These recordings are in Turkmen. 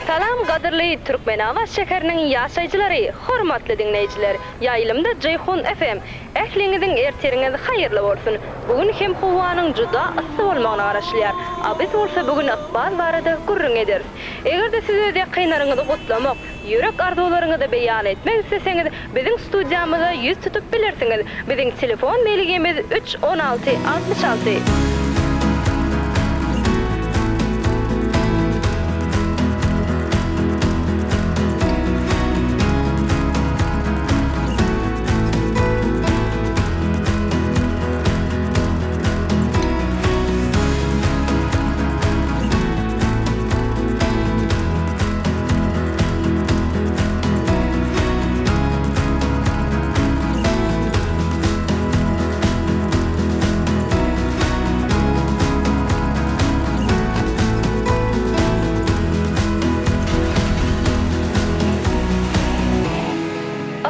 Salam gadyrly Türkmenabat şäheriniň ýaşaýjylary, hormatly diňleýjiler! Ýaýlymda Jeýhun FM. Ähliňiziň ertiriňiz haýyrly bolsun! Bu gün hem howanyň juda yssy bolmagyna garaşylýar. A biz bolsa bu gün ykbal barada gürrüň ederis. Eger-de siz öz ýakynlaryňyzy gutlamak, ýürek arzuwlaryňyzy beýan etmek isleseňiz, biziň studiýamyza ýüz tutup bilersiňiz. Biziň telefon belgimiz üç 16 66.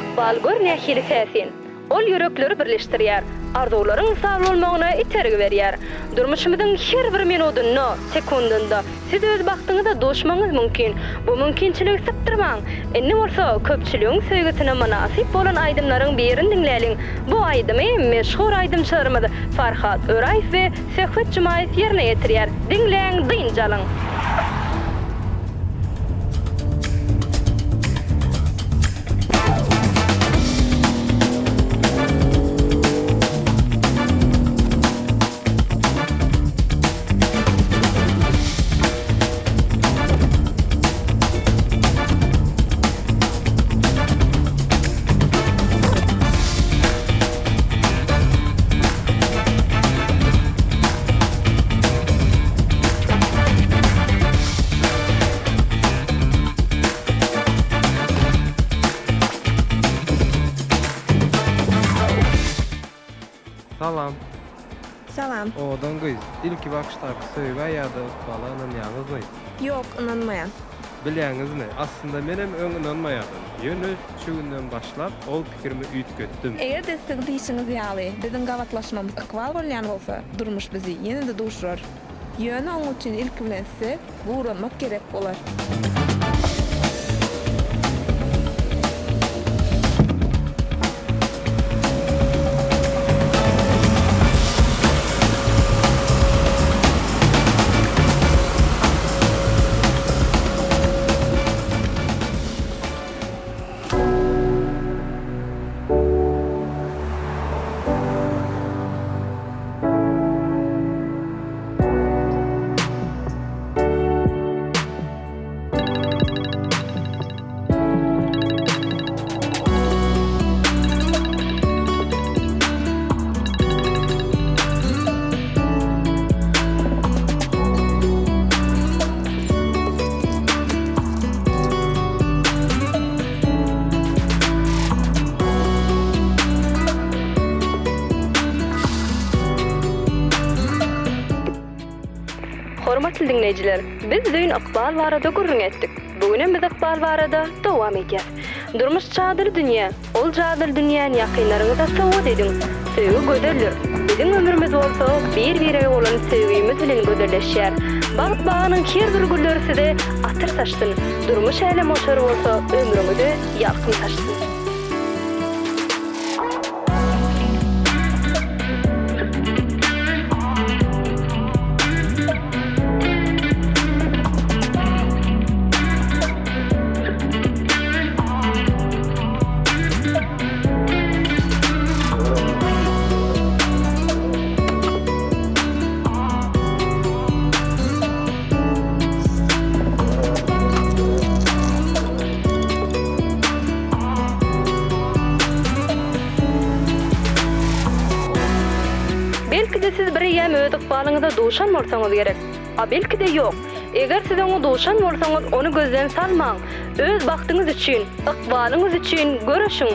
Ykbal gör nähili täsin. Ol ýürekleri birleşdirýär, arzuwlaryň sag bolmagyna itergi berýär. Durmuşymyzyň her bir minudynda, sekundynda siz öz bagtyňyza duşmagyňyz mümkin. Bu mümkinçiligi sypdyrmaň! Indi bolsa köpçüligiň söýgüsine mynasyp bolan aýdymlaryň birini diňläliň. Bu aýdymy meşhur aýdymçylarymyz Farhat Öraýew we Söhbet Jumaýew ýerine ýetirýär. Diňläň, dynç alyň! Salam. Salam. Owadan gyz, ilki bakyşdaky söýgä ýa-da ykbala ynanýaňyzmy? Ýok, ynanmaýan. Bilýäňizmi, aslynda menem öň ynanmaýardym. Ýöne şu günden başlap ol pikirimi üýtgetdim. Eger-de siziň diýşiňiz ýaly, biziň gabatlaşmamyz ykbal bolýan bolsa, durmuş bizi ýene-de duşurar. Ýöne oň üçin ilki bilen size guranmak gerek bolar. Hormatly diňleýjiler, biz düýn ykbal barada gürrüň etdik. Bu günem biz ykbal barada dowam edýäs. Durmuş jadyly dünýä. Ol jadyly dünýäni ýakynlaryňyza sowgat ediň. Söýgi gözeldir. Biziň ömrümiz bolsa bir-birege bolan söýgimiz bilen gözelleşýär. Bagt bagynyň her bir gülleri size atyr saçsyn. Durmuş älemgoşary bolsa ömrüňize ýalkym saçsyn. Belki-de siz bireýýäm öz ykbalyňyza duşan bolsaňyz gerek. A belki-de ýok. Eger siz oňa duşan bolsaňyz, ony gözden salmaň. Öz bagtyňyz üçin, ykbalyňyz üçin göreşiň!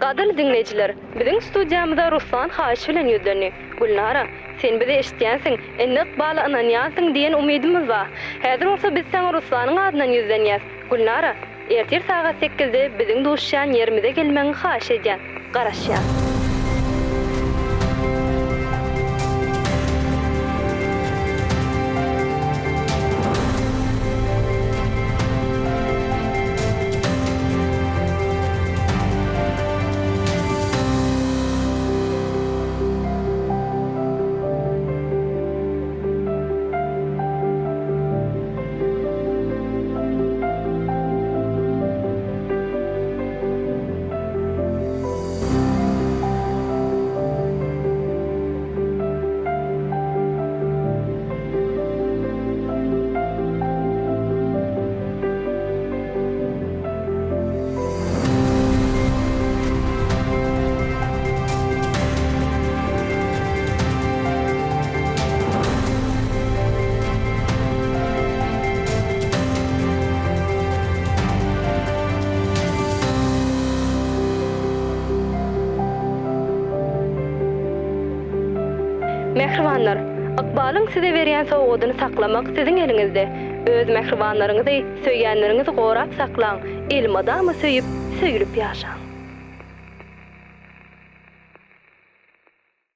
Gadyrly diňleýjiler, biziň studiýamyza Ruslan haýyş bilen ýüzlendi. Gülnara, sen bizi eşitýänsiň, indi ykbala ynanýansyň diýen umydymyz bar. Häzir bolsa biz saňa Ruslanyň adyndan ýüzlenýäs. Gülnara, Ertir sagat sekizde biziň duşýan ýerimize gelmegiňi haýyş edýän. Garaşýan. Mähribanlar, ykbalyň size berýän sowgadyny saklamak siziň eliňizde. Öz mähribanlaryňyzy, söýýänleriňizi gorap saklaň, elmydama söýüp, söýülip ýaşaň!